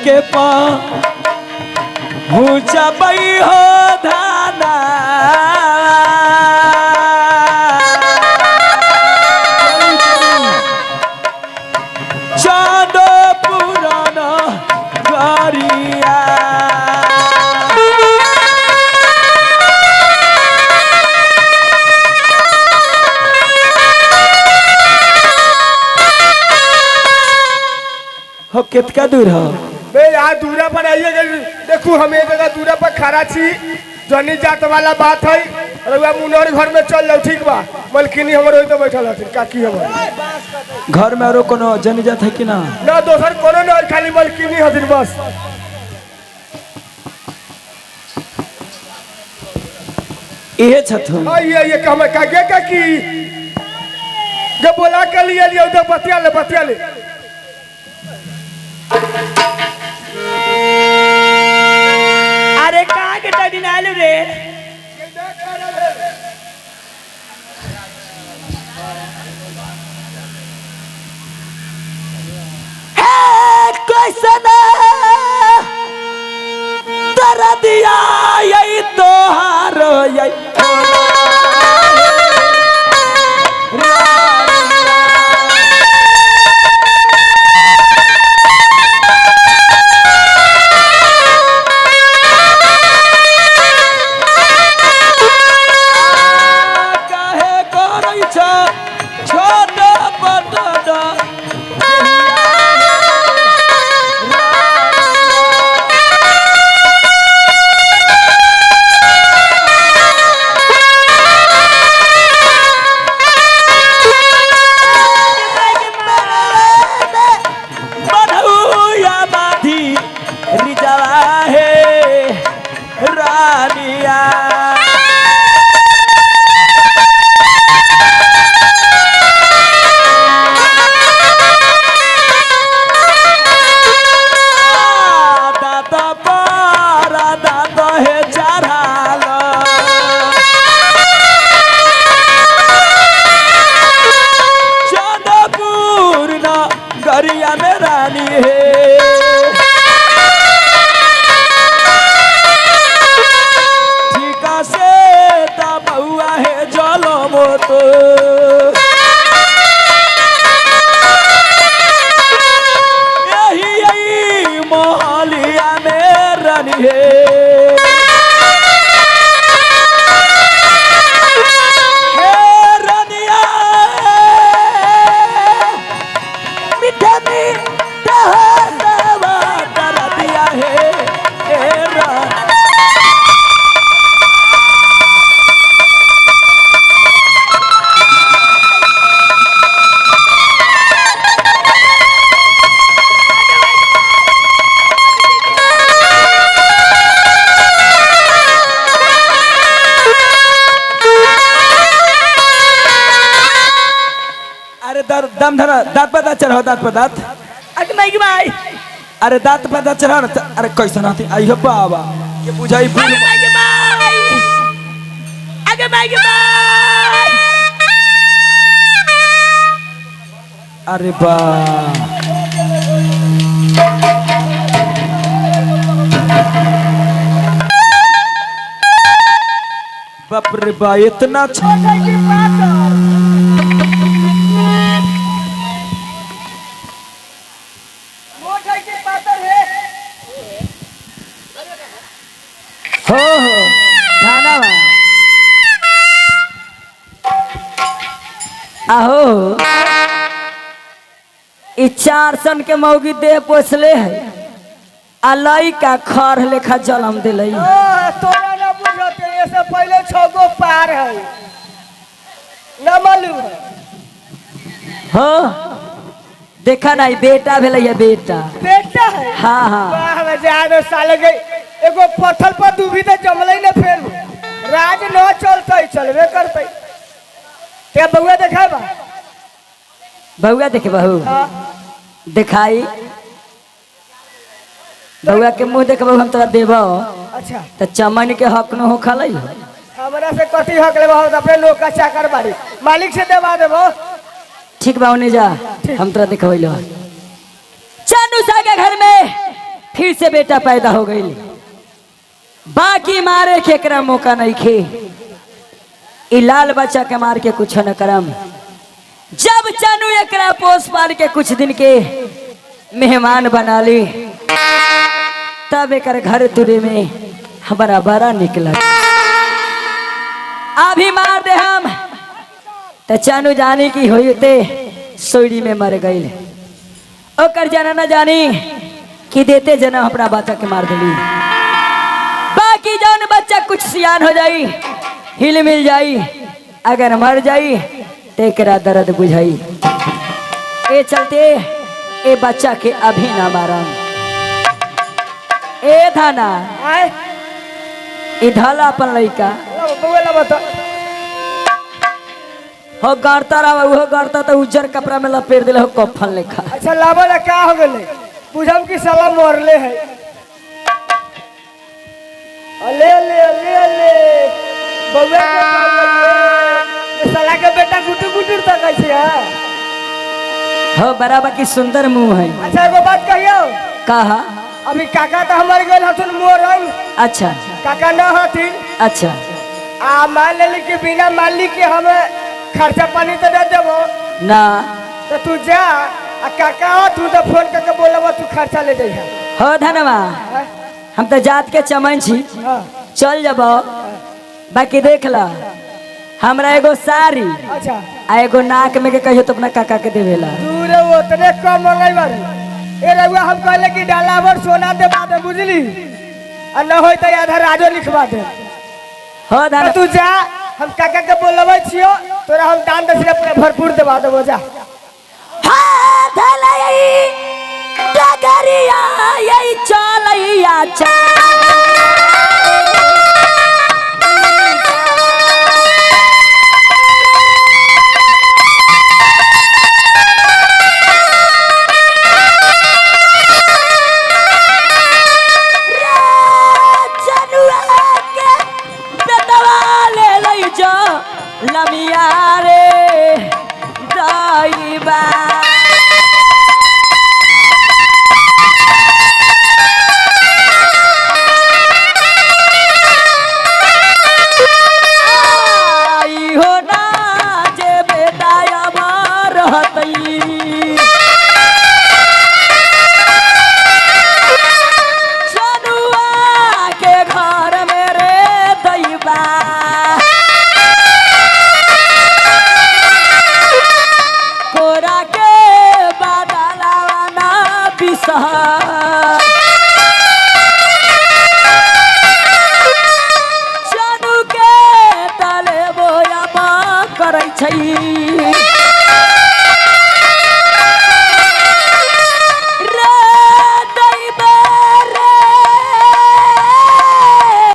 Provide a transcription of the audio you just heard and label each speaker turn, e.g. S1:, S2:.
S1: के पा जबई हो धाना। चांद पुराना गरिया। हो कितना दूर हो?
S2: बे यहाँ दूरा पर आइए गए। देखू हम एक जगह दूरा पर खड़ा छी, जनी जात वाला बात है। रउआ मुनर घर में चल जाओ, ठीक बा? मलकिनी हमर ओहि तो बैठल हथिन, काकी हमर।
S1: घर में आरो कोनो जनी जात है कि ना?
S2: ना दोसर कोनो ना, खाली मलकिनी हथिन बस।
S1: इहे छथुन।
S2: आइए ये हमर काके काकी गे बोला के लिए लियो तो बतिया ले बतिया ले।
S3: अरे कहाँ के तनी आलू रे?
S1: हे कैसन दरदिया यही तोहार यही। काहे करै छ छोट बटन? बढ़ौया बाधी रिजवा हे रानिया। दादा पारा दादा हे चढ़ाल। चंदपुर न गरिया में रानी है। ठीका से तबुआ है जलमो तो यही यही मोहलिया में रानी है। हे रानिया मीठा मीठा दवा दरदिया है हे रानी। अरे दर दम धरा, दांत पर दांत चढ़ाओ, दांत पर दांत।
S3: अरे माई के माई।
S1: अरे दांत पर दांत चढ़ाओ ना। अरे कैसन आती आई हो बाबा के बुझाई भूल।
S3: अरे माई के माई। अरे माई के माई।
S1: अरे बा बाप रे बा इतना
S3: हो हो धाना बा। आहो ई चार सन के मौगी देह पोसले है आ लइका खर लेखा जलम दिलई।
S2: तोरा ना बुझते, ऐसे पहले छह गो पार है ना मालूम है।
S3: हो देखा नहीं बेटा भेलै है बेटा।
S2: बेटा है?
S3: हाँ हाँ।
S2: वाह बजा साले के एगो पत्थर पर डूबी तो जमलै ना, फेर राज न चलते चलबे करते। क्या बउआ देखा बा?
S3: बउआ देखे बहू।
S2: हाँ।
S3: दिखाई बउआ के मुंह देखबो हम तोरा देबो।
S2: अच्छा।
S3: त चमन के हक न हो खलई।
S2: हमरा से कथी हक लेबो? हम अपने नौकर चाकर बाड़ी, मालिक से देवा देबो।
S3: ठीक बा ओने जा, हम तोरा देखबैलो। चानू सा के घर में फिर से बेटा पैदा हो गई। बाकी मारे के एकरा मौका नहीं खे। ई लाल बच्चा के मार के कुछ न करम। जब चनू एकरा पोस पाल के कुछ दिन के मेहमान बना ली तब एक घर तुरे में हमारा बड़ा निकला। अभी मार दे हम तो चनू जानी की होते सोड़ी में मर गई। ओकर जाना न जानी कि देते जना अपना बच्चा के मार दिली। बाकी जौन बच्चा कुछ सियान हो जाई हिल मिल जाई, अगर मर जाई तो एकरा दर्द बुझाई। ए चलते ए बच्चा के अभी ना मारम। ए धाना
S2: आए
S3: ई धला अपन लइका
S2: बउआ ला बता
S3: हो गड़ता रहा, उहो गड़ता तो उज्जर कपड़ा में लपेट दिले हो कफन लेखा।
S2: अच्छा लावा ला का हो गेले बुझम कि साला मरले है। अले अले अले अले बउआ के पाल ये साला के बेटा गुटू गुटू तक कैसे है।
S3: हो बराबर की सुंदर मुंह है।
S2: अच्छा एगो बात कहियो।
S3: कहा?
S2: अभी काका तो हमारे गए हथुन मोरंग।
S3: अच्छा।
S2: काका न हथिन।
S3: अच्छा।
S2: आ मान लेली कि बिना मालिक के हम खर्चा पानी तो दे देबो
S3: ना,
S2: तो तू जा आ काका हो तू तो फोन करके बोलब तू खर्चा ले जइहा।
S3: हो धनवा हम तो जात के चमन छी।
S2: हाँ।
S3: चल जब बाकी देख ला हमरा एगो साड़ी
S2: अच्छा
S3: आ एगो नाक में के कहियो तो अपना काका के देवेला।
S2: तू रे उतने कम मंगाई बारी ए रउआ हम कहले कि डालावर सोना देबा दे बुझली आ न होई त आधा राजो लिखवा दे।
S3: हो धन
S2: तो तू जा हम काका के बोलबै छियो तोरा हम दान दक्षिणा पूरा भरपूर देबा देबो जा।
S3: हाथ लई डगरिया यही चलैया चल। रे चनुआ के बेटवा ले लई जो लमिया रे दाईबा। आई हो ना जे बेटा अमर रहतई। चनुआ के घर में रे दैबा। कोरा के बदलावा ना बिसहा। चनु के तले बोया करै छै।